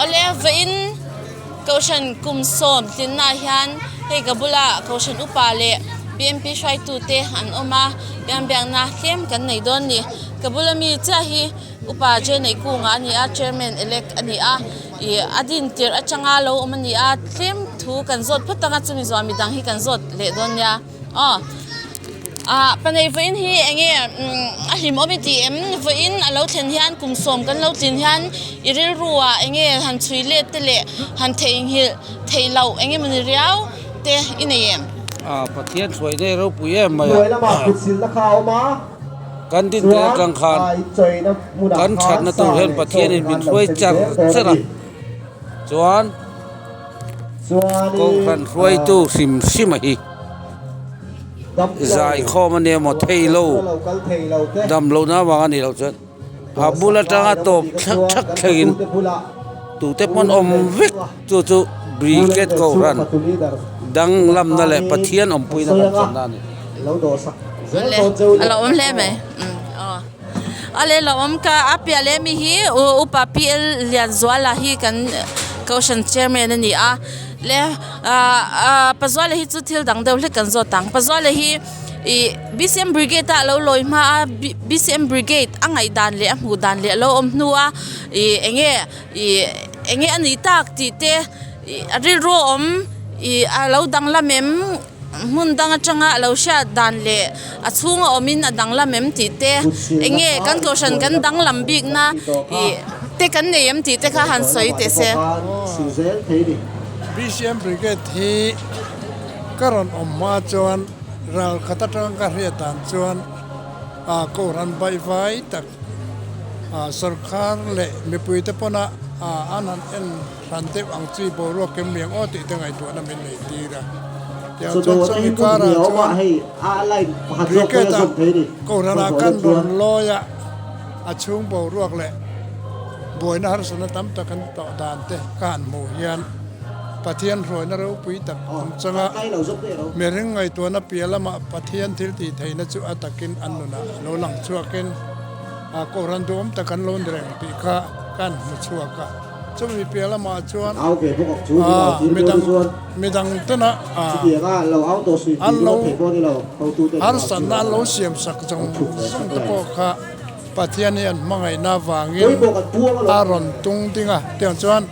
Awle vawiin Kohhran kum sawm tlinnaah hian hei ka bula Kohhran upa leh BMP hruaitute an awm a, biangbiakna tlem kan nei dawn ni. Ka bula mi chiah hi Upa Jenei Kunga a ni a, Chairman elect a ni a, ih a din tirh atanga lo awm a ni a, tlem thu kan zawt phawt ang a, chumi zawh midang hi kan zawt leh dawn nia. Aw ah panei vawiin hi eng nge a hlimawm i tih em? Vawiin a lo thlen hian kum sawm kan lo tlin hian i rilru ah eng nge han chhui let te leh han theihnghilh theih loh eng nge mawni riau te i nei em? Ah Pathian hruai nei ropui em mai a. Kan din teh atang khan kan thatna tur hian Pathianin min hruai char char a, chuan Kohhran hruaitu hrim hrim a hi zaikhawm a nia maw thei lo dam lohna avang a nih loh chuan a bul atanga tawp thlak thak thlengin tute pawn awm vek chu chu Brigade Kohhran danglamna leh Pathian awmpuina kan channa a ni. Ale a lo awm hle mai aw ale lo awm ka a piah leh mi hi upa PL Lianzuala hi kan kohhran chairman a ni a le ah ah Pazuala hi chu thil dang deuh hlek kan zawt ang Pazuala hi ih B_C_M brigade a lo lawi hma a B_C_M brigade a ngaih dan leh a hmuh dan leh a lo awm hnu a ih eng nge ih eng nge a nih tak tih te ih a rilru a awm ih a lo danglam em. Hmun dang atanga a lo hriat dan leh a chhunga awmin a danglam em tih te, eng nge kan kohhran kan danglam bikna ih te kan nei em tih te kha han sawi teh se. BCM Brigade hi ka rawn awm hma chuan ral khat atanga ka hriat dan chuan kohhran baihvai tak sorkar leh mipuite pawna an han en Hran deuh ang chi boruak kem liang aw tih te ngaihtuahna min nei tir a. Tiang chuan chumi karah chuan Brigade a Kohhranah kan rawn lawi a, a chhung boruak leh buaina harsatna tam tak an tawh dan te ka han hmuh hian Pathian hruaina ropui tak an chang a, mihring ngaihtuahna piah lamah Pathian thil tih theihna chu a takin an nunah a lo lang chhuakin Kohhran duhawm tak an lo ni reng tih kha ka han hmu chhuak a. Chumi piah lamah chuan midang midang tena an lo harsatna an lo siam sak zawng zawng te pawh kha Pathian hi an hmangaihna avangin a rawn tung ding a, tiang chuan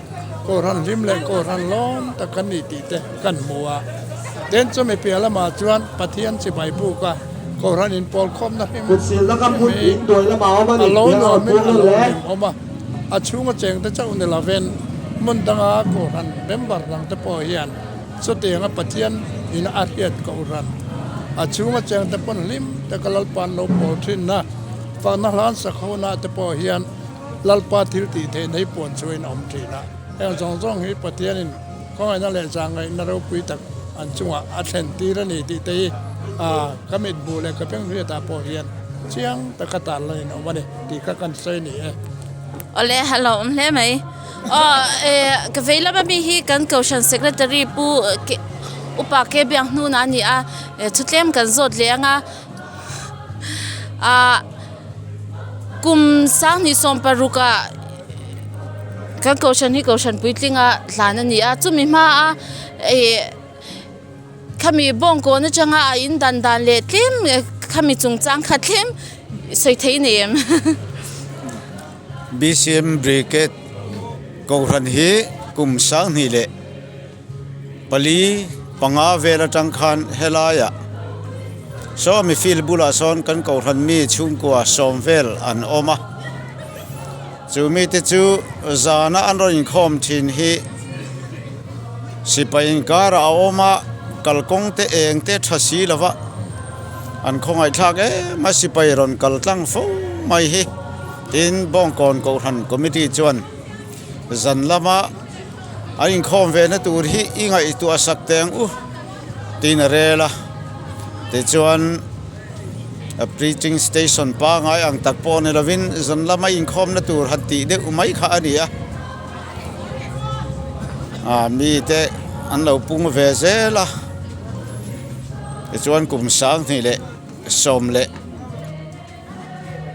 Kohhran hlim leh Kohhran lawm tak kan ni tih te kan hmu a. Tin, chumi piah lamah chuan Pathian chibai buk a Kohhran inpawl khawmna hrim hrim hi a lo nuamin a lo hlimawm a. A chhunga chengte chauh ni lovin hmun danga Kohhran member dangte pawh hian chutianga Pathian in a hriat Kohhran a chhunga chengte pawn hlim taka Lalpa an lo pawl thin a, fakna hlan sakhona te pawh hian Lalpa thil tih theihna hi puan chhuahin a awm thin a. Heng zawng zawng hi Pathianin khawngaihna leh zahngaihna ropui tak an chungah a thlen tir a ni tih te hi ka mitbu leh ka benghriatah pawh hian chiang taka tarlanin a awm a ni. Tih kha kan sawi ni e. Awle a lo awm hle mai. Aw eh ka vei lama mi hi kan kohhran secretary pu ke upa ke biak hnuna a ni a eh thu tlem kan zawt leh ang a ah kum sanghnih sawm paruk ah kan kohhran hi kohhran puitlinga hlan a ni a chumi hmaa eh Khami bawngkawn atanga a in dan dan leh tlem khami chungchang kha tlem sawi thei nei em? BCM Brigade Kohhran hi kum sanghnih leh pali panga vel atang khan helaiah saw mi field bulah sawn kan Kohhran mi chhungkua sawm vel an awm a, chu mite chu zana an rawn inkhawm thin hi. Sipai inkarah a awm a, kalkawng te eng te tha si lo va, an khawngaihthlak em a sipai rawn kal tlang fo mai hi. Tin, Bawngkawn Kohhran Committee chuan zan lama an inkhawm ve na tur hi i ngaihtuah sak teh ang u tiin a rel a, tichuan preaching station pangai ang tak pawh ni lovin zan lama inkhawmna tur han tih deuh mai kha a ni a. Ah mite an lo pung ve zel a tichuan kum sanghnih leh sawm leh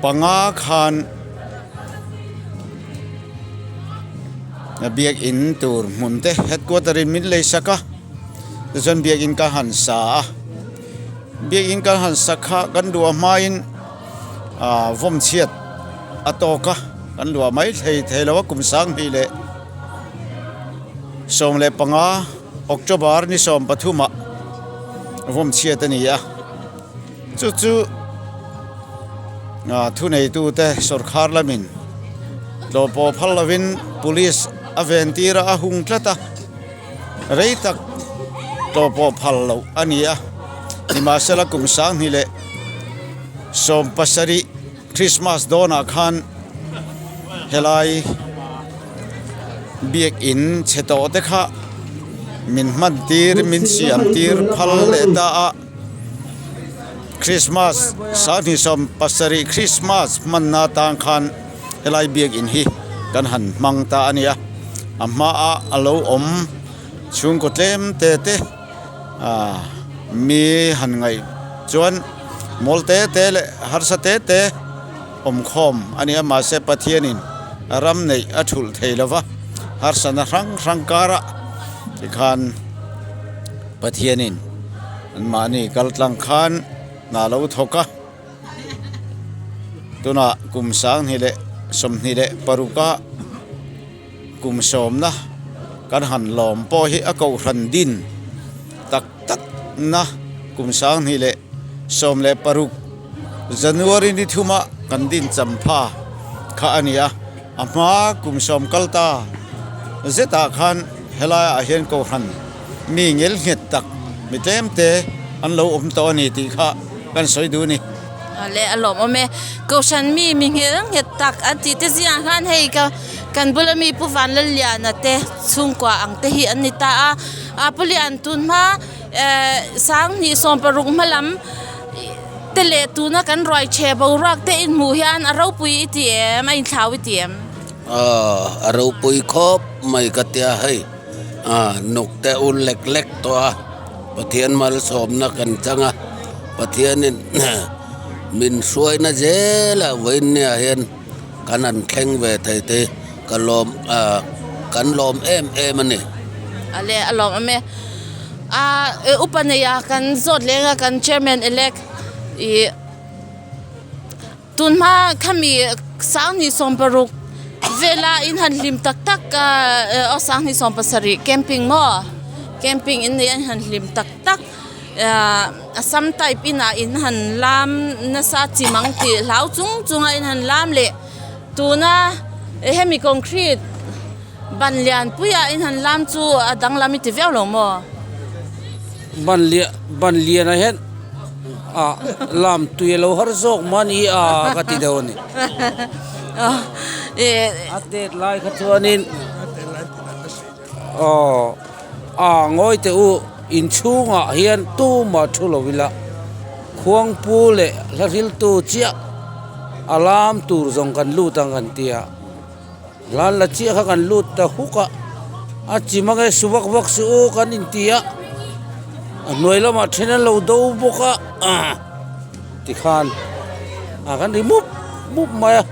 panga khan Biakinn tur hmun te headquarter in min lei sak a tichuan biakinn ka han sa a biakinn kan han sak kha kan duah hmain ah vawm chhiat a tawk a kan luah mai thei thei lo a kum sanghnih leh 15 October ni 13 ah vawm chhiat a ni a chu chu ah thuneitute sawrkhar lamin tlawh pawh phal lovin police a ven tir a a hung tlat a rei tak tlawh pawh phal loh a ni a nimahsela kum 2017 Christmas dawnah khan helai biakin chhe tawh te kha min hman tir min siam tir phal leh ta a. Christmas 2017 Christmas hmanna atan khan helai biakin hi kan han hmang ta a ni a a hmaah a lo awm chhungkaw tlem te te ah mi han ngaih chuan mawl te te leh harsa te te awm khawm a ni a mahse Pathianin ram neih a thulh thei lo va harsana hrang hrang karah tikhan Pathianin. Anmahni kal tlang khan hna lo thawk a, tunah kum 2026 a kum sawmna kan han lawm pawh hi a kohhran din tak tak na kum 2016 January ni thuma kan din champha kha a ni a, a hma kum sawm kal ta zetah khan helaiah hian kohhran. Mi ngel nghet tak mi tlem te an lo awm tawh a ni tih kha kan sawi duh a ni. Le a lawmawm e. Kohhran mi mi ngel nghet tak an tih te zingah khan hei ka kan bula mi Pu Vanlalliana te chhungkua ang te hi an ni ta a. A Pu Lian tun hma eh 2016 hma lam te leh tuna kan ruai chhe boruak te inhmuh hian a ropui i ti em a inthlau i ti em? A ropui khawp mai ka tia hei. Nuk te u lek lek tawh a, Pathian malsawmna kan chang a, Pathianin min hruaina zela vawiinniah hian kan han thleng ve thei te ka lawm kan lawm em em a ni. Ale a lawm awm e. A upa neia kan zawt leng a kan chairman elect ih. Tunhma khami 2016 vela in han hlim tak tak a aw 2017 camping maw camping in nei a in han hlim tak tak ah assam type inah in han lam nasa chim ang tih hlau chung chung a in han lam leh tuna hemi concrete ban lian puiah in han lam chu a danglam i ti viau lo maw? Ban lian ban lianah hian ah lam tui a lo har zawk mahni a ka ti deuh a ni. A tet lai kha chuanin aw a ngawi teh u inchhungah hian tumah thu lo ila khuangpu leh hla hriltu chiah a lam tur zawng kan lut ang kan ti a. Hlan la chiah kha kan lut ta huk a, a chi mang e su vak vak suh u kan inti a, a hnuai lamah then an lo do bawk a tikhan a kan ri mup mup mai a,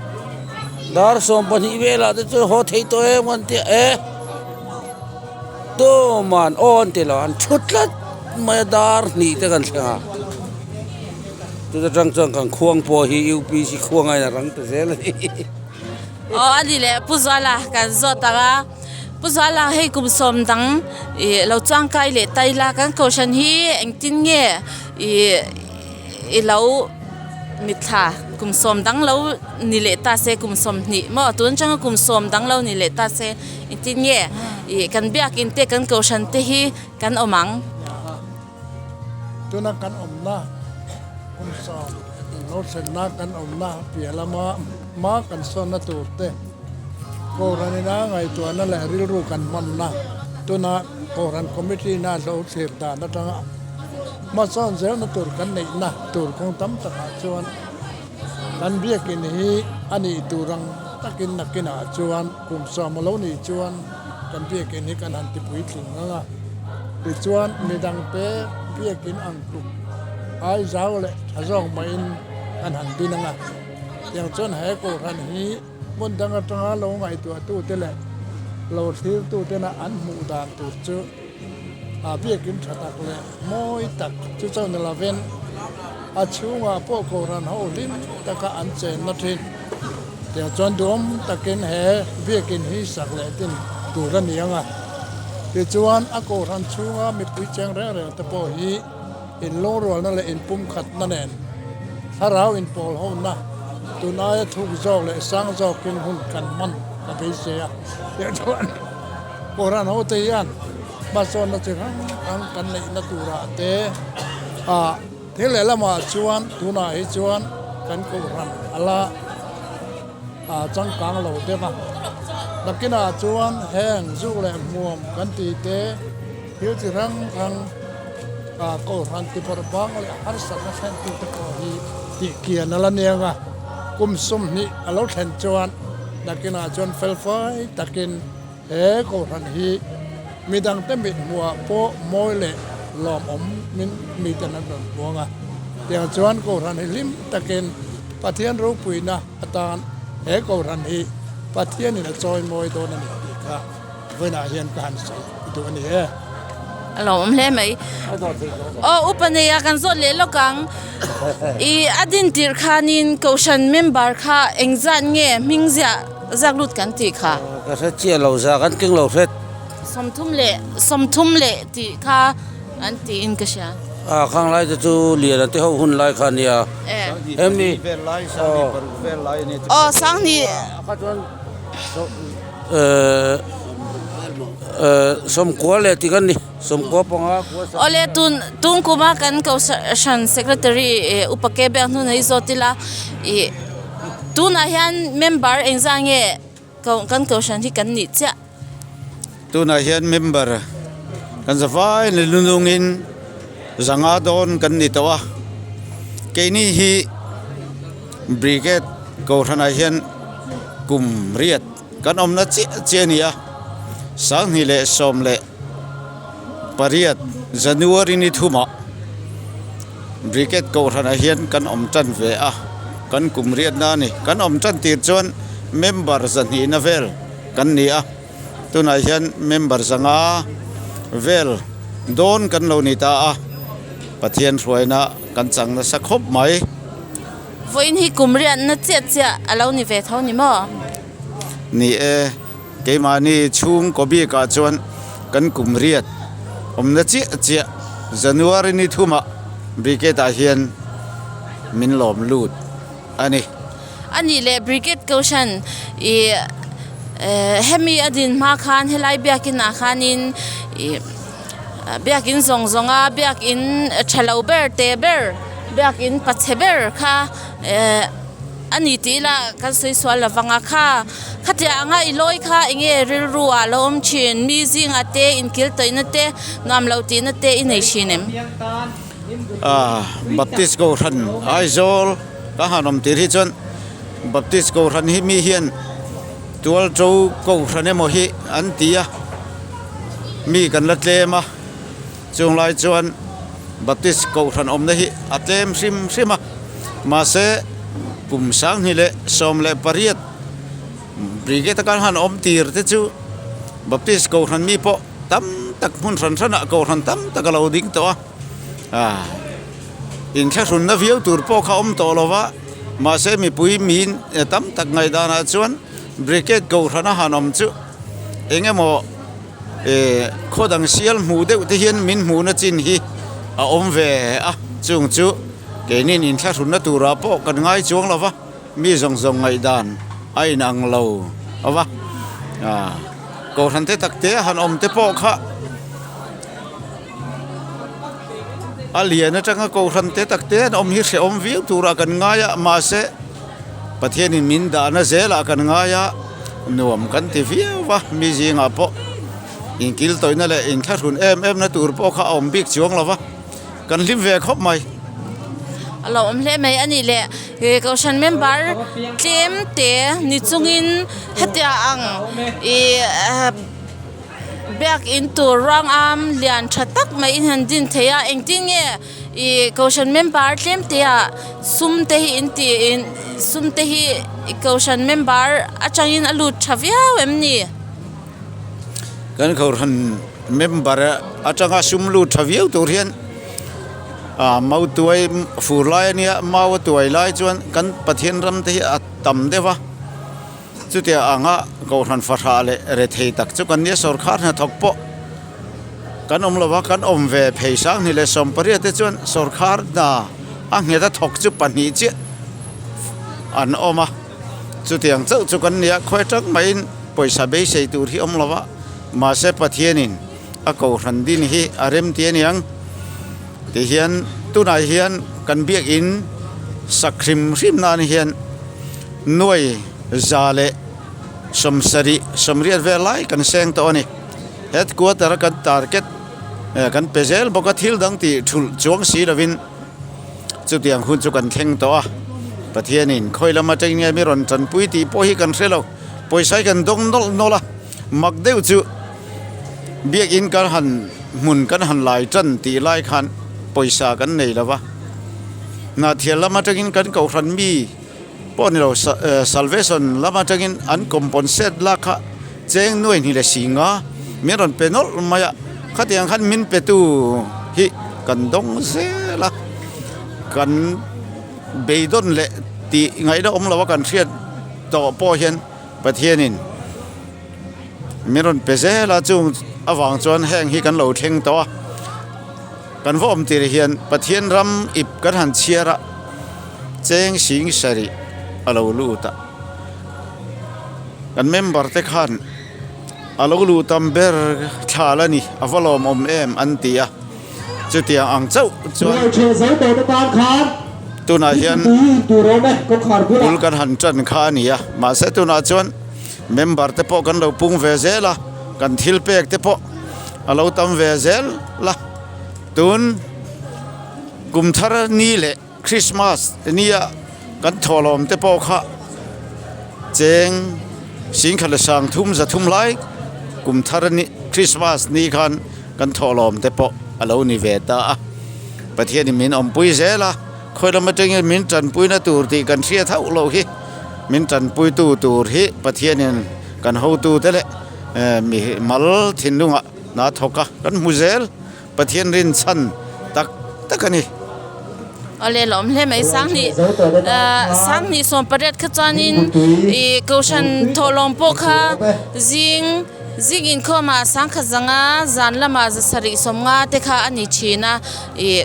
dar 12 velah te chuan haw thei tawh em kan ti a e tuman aw an ti lo an thu tlat mai a dar hnih te kan thleng a chuta tang chuan kan khuang pawh hi upc khuang a inang ta zel a ni. Aw a ni leh Pu Zuala kan zawt ang a, Pu Zuala hei kum sawm dang ih lo chuangkai leh ta ila kan kohhran hi engtin nge ih i lo mitthla kum sawm dang lo ni leh ta se kum 20 maw tun atanga kum sawm dang lo ni leh ta se engtin nge ih kan biakin te kan kohhran te hi kan awm ang. Tuna kan awmna kum sawm lo thlenna kan awmna piah lama hma kan sawnna tur te Kohhran ina ngaihtuahna leh rilru kan hmanna tuna Kohhran Committee ina lo thlir dan atanga hmasawn zelna tur kan neihna tur kawng tam takah chuan kan biakin hi a nih tur ang takin nakinah chuan kum 10 a lo nih chuan kan biakin hi kan han ti puitling ang a, tichuan midangte biakin ang tluk ai zau leh tha zawk mahin kan han din ang a, tiang chuan he kohhran hi hmun dang atanga lo ngaihtuahtute leh Lo thlirtutena an hmuh dan tur chu a biakin tha tak leh mawi tak chu chauh ni lovin a chhungah pawh Kohhran ho hlim taka an chenna thin. Tiang chuan duhawm takin he biakin hi sak leh din tur a ni ang a. Tichuan a Kohhran chhunga mipui cheng reng reng te pawh hi inlungrualna leh inpumkhatna nen thlarau inpawl hona tun aia thuk zawk leh sang zawkin hun kan hman ka beisei a tih chuan Kohhran hote hian hmasawnna chi hrang hrang kan neihna turah te ah thil lehlamah chuan tunah hi chuan kan Kohhran a la changkang lo deuh a, nakinah chuan heng zuk leh hmuam kan tih te thil chi hrang hrang Kohhran tibawrh bang leh harsatna thlentute pawh hi tih kian a la niang a, kum 20 a lo thlen chuan nakinah chuan felfai takin he Kohhran hi midangte mithmuhah pawh mawi leh lawmawm min miten an rawn hmuang a. Tiang chuan Kohhran hi hlim takin Pathian ropuina atan he Kohhran hi Pathianin a chawimawi dawn a ni tih kha Vawiinah hian ka han sawi duh a ni e. A lo awm hle mai. Aw upa neia kan zawt leh lawk ang. I a din tirh khanin Kohhran member kha engzat nge hming ziah zak lut kan tih kha? Ka hre chiah lo za kan tling lo hret. 30 leh 30 leh tih kha an tiin ka hria. A khang lai te chu lian te ho hun lai kha nia. Em ni? Aw Sanghnih. Kha chuan Sawmkua leh tih kan ni, sawmkua panga kua sang. Awle tun tun kuma kan kohhran secretary upa ke biak hnun a hi zawt ila ih tunah hian member engzah nge kan kohhran hi kan nih chiah. Tunah hian member kan za vai ni lunungin zanga dawn kan ni tawh a, keini hi brigade kohhranah hian kum riat kan awmna chiah chiah a ni a, 2018 January ni thumah brigade kohhranah hian kan awm tan ve a, kan kum riatna a ni. Kan awm tan tir chuan member zahnihna vel kan ni a, tunah hian member zanga vel dawn kan lo ni ta a, Pathian hruaina kan chang nasa khawp mai. Vawiin hi kum riatna chiah chiah a lo ni ve tho ni maw? Ni e, keimahni chhungkaw bikah chuan kan kum riat awmna chiah chiah January ni thumah Brigade ah hian min lawm lut a ni. A nih leh Brigade Kohhran ih hemi a din hma khan helai biakin ah khanin ih biakin zawng zawng a biakin tha lo ber te ber biakin pachhe ber kha eh a ni tih ila kan sawi sual lo vang a kha khatiang anga i lawi kha eng nge rilru ah lo awm thin mi zingah te inkil tawihna te nuam lo tihna te i nei thin em? Ah Baptist Kohhran Aizawl ka han awm tir hi chuan Baptist Kohhran hi mi hian Tualto Kohhran emaw hi an ti a, mi kan la tlem a, chung lai chuan Baptist Kohhran awmna hi a tlem hrim hrim a, mahse kum 2018 Brigade a kan han awm tir te chu Baptist Kohhran mi pawh tam tak hmun hran hranah Kohhran tam tak a lo ding tawh a, ah inthlahrunna viau tur pawh kha awm tawh lo va, mahse mipui min tam tak ngaihdanah chuan Brigade Kohhran a han awm chu eng emaw eh khaw dang sial hmuh deuh te hian min hmuhna chin hi a awm ve a, chung chu keinin inthlahrunna turah pawh kan ngai chuang lo va. Mi zawng zawng ngaihdan a inang lo a va, ah Kohhran te tak te han awm te pawh kha a lian atanga Kohhran te tak te an awm hi hrehawm viau turah kan ngai a, mahse Pathianin min dahna zelah kan ngai a, nuam kan ti viau va, mi zingah pawh inkil tawihna leh inthlahrun em em na tur pawh kha a awm bik chuang lo va. Kan hlim ve khawp mai. A lo awm hle mai a nih le. Kohhran member tlem te ni chungin hetia ang ih biakin tur ruang am lian tha tak mai in han din thei a. Engtin nge ih kohhran member tlem te ah sum te hi in tih in sum te hi kohhran member atangin a lut tha viau em ni? Kan kohhran member atanga sum lut tha viau tur hian ah mau tuai fur lai a nia mau a tuai lai chuan kan Pathian ram te hi a tam deuh a chutia anga kohhran fahrah leh rethei tak chu kan nia sawrkhar hnathawk pawh kan awm lo va kan awm ve phei sang hnih leh sawmpariat te chuan sawrkhar hna a nghet a thawk chu pahnih chiah an awm a. Chutiang chauh chu kan nia, khawi atang maiin pawisa beisei tur hi awm lo va, mahse Pathianin a kohhran din hi a rem ti aniang ti hian tunah hian kan biakin sak hrim hrim nan hian nuai za leh sawmsarih sawmriat vel lai kan seng tawh a ni. Headquarter a kan target kan pe zel bawk a, thil dang tih thulh chuang si lovin. Chutiang hun chu kan thleng tawh a, Pathianin khawi lam atangin nge mi rawn tanpui tih pawh hi kan hre lo, pawisa hi kan dawng nawlh nawlh a, mak deuh chu biakin kan han hmun kan han lai tan tih lai khan pawisa kan nei lo va, Hnahthial lam atangin kan kohhran mi pawh ni lo Salvation lam atangin an compensate lak kha cheng nuai hnih leh si nga min rawn pe nawlh mai a, khatiang khan min petu hi kan dawng zel a, kan beidawn leh tih ngaihna awm lo a kan hriat tawh pawh hian Pathianin min rawn pe zel a, chung avang chuan heng hi kan lo thleng tawh a, kan va awm tir hian Pathian ram ip kan han chhiar a, cheng sing sarih a lo lut a. Kan member te khan a lo luh tam ber thla la ni a va lawmawm em an ti a, chutiang ang chauh chuan tunah hian bul kan han tan kha a ni a, mahse tunah chuan member te pawh kan lo pung ve zel a, kan thil pek te pawh a lo tam ve zel la, tun kum thar ni leh. Christmas nia kan thawhlawm te pawh kha cheng singkhat leh sang thum za thum lai kum thar ni Christmas ni khan kan thawhlawm te pawh a lo ni ve ta a, Pathianin min awmpui zel a, khawi lam atangin min tanpuina tur tih kan hriat hauh loh hi min tanpuitu tur hi Pathianin kan hotute leh mi mal thinlungah hna thawk a kan hmu zel. Pathian rinchhan tak tak a ni. Awle lawm hle mai Sangni Sangni 18 kha chuanin ih Kohhran thawhlawm pawh kha zing zing inkhawmah sangkhat zanga zan lamah zasarih sawmnga te kha a ni thin a ih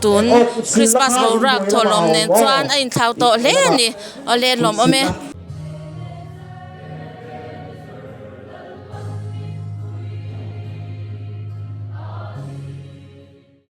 tun Christmas boruak thawhlawm nen chuan a inthlau tawh hle a ni. Awle lawm awm e.